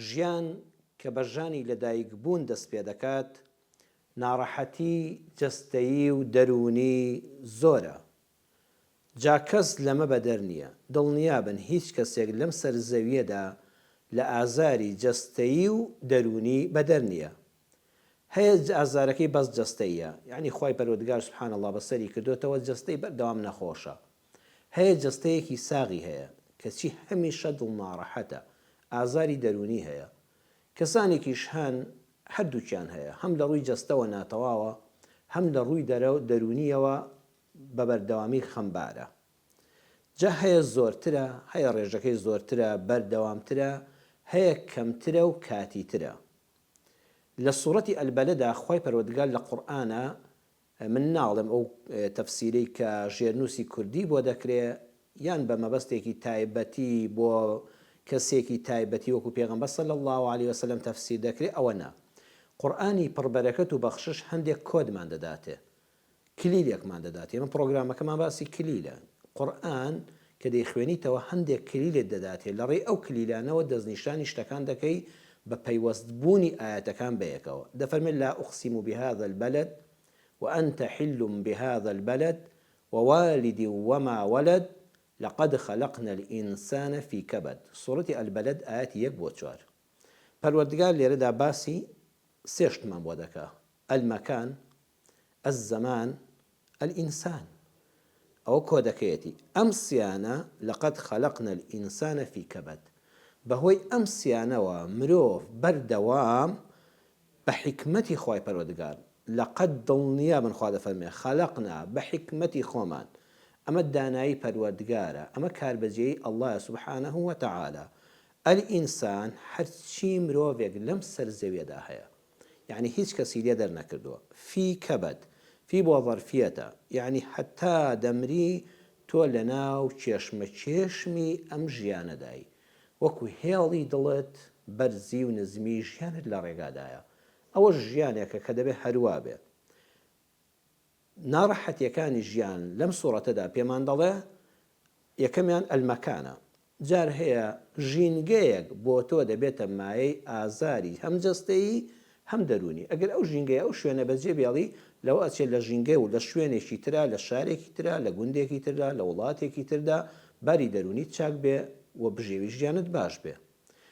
ژیان کە بە ژانی لەدایک بوون دەست پێدەکات، ناڕەحەتی جەستەیی و دەروونی زۆرە. جا کەس لەمە بەدەر نییە. دڵنیابن هیچ کەسێک لەم سەر زەوییەدا لە ئازاری جەستەیی و دەروونی بەدەر نییە. هەیە ئازارەکەی بەس جەستەییە، یەعنی خوای پەروەردگار سبحان اللە بەسەری کردۆتەوە جەستەی بەردەوام نەخۆشە. هەیە جەستەیەکی ساغی هەیە کەچی هەمیشە دڵناڕەحەتە، ئازاری دەروونی هەیە. کەسانێکیش هەن هەردووکیان هەیە، هەم لە ڕووی جەستەوە ناتەواوە، هەم لە ڕووی دەروونییەوە بە بەردەوامی خەمبارە. جا هەیە زۆرترە، هەیە ڕێژەکەی زۆرترە، بەردەوامترە، هەیە کەمترە و کاتیترە. لە سوڕەتی البلد دا خوای پەروەردگار لە قورئانا من ناڵێم ئەو تەفسیرەی کە ژێرنووسی کوردی بۆ دەکرێ یان بە مەبەستێکی تایبەتی بۆ کەسێکی تایبەتی وەکو پێغەمبەر صلی اللە علیە وسلم تەفسیر دەکرێ ئەوە نا قورئانی پڕ بەرەکەت و بەخشش هەندێک کۆدمان دەداتێ کلیلێکمان دەداتێ ئێمە پڕۆگرامەکەمان باسی کلیلە قورئان کە دەیخوێنیتەوە هەندێک کلیلت دەداتێ لەڕێی ئەو کلیلانەوە دەستنیشانی شتەکان دەکەی بە پەیوەست بوونی ئایەتەکان بەیەکەوە دەفەرمێت لا اقسم بهذا البلد وانت حل بهذا البلد ووالد وما ولد لقد خلقنا الانسان في كبد سورەتی البلد ئایەتی یەک بۆ چوار پەروەردگار لێرەدا باسی سێ شتمان بۆ دەکا المکان الزمان الانسان ئەوە کۆدەکەیەتی ئەم سیانە لقد خلقنا الانسان فی کبد بەهۆی ئەم سیانەوە مرۆڤ بەردەوام بە حیکمەتی خوای پەروەردگار لقد دڵنیابن خوا دەفەرموێ خلقنا بە حیکمەتی خۆمان ئەمە دانایی پەروەردگارە ئەمە کاربەجێی اللە یە سبحانە وتعالی الانسان هەرچی مرۆڤێک لەم سەر زەویەدا هەیە یەعنی هیچ کەسی لێ دەرنەکردووە فی کبد فی بۆ ظەرفیەتە یەعنی هەتا دەمری تۆ لەناو کێشمەکێشمی ئەم ژیانەدای وەکو هێڵی دڵت بەرزی و نزمی ژیانت لە ڕێگادایە ئەوەش ژیانێکە کە دەبێ هەروا بێ ناڕەحەتیەکانی ژیان لەم سوڕەتەدا پێمان دەڵێ یەکەمیان المکانە جار هەیە ژینگەیەک بۆ تۆ دەبێتە مایەی ئازاری هەم جەستەیی هەم دەروونی، ئەگەر ئەو ژینگەیە ئەو شوێنە بەجێ بێڵی لەوە ئەچێت لە ژینگە و لە شوێنێکی ترا لە شارێکی ترا لە گوندێکی تردا لە وڵاتێکی تردا باری دەروونیت چاک بێ و بژێوی ژیانت باش بێ.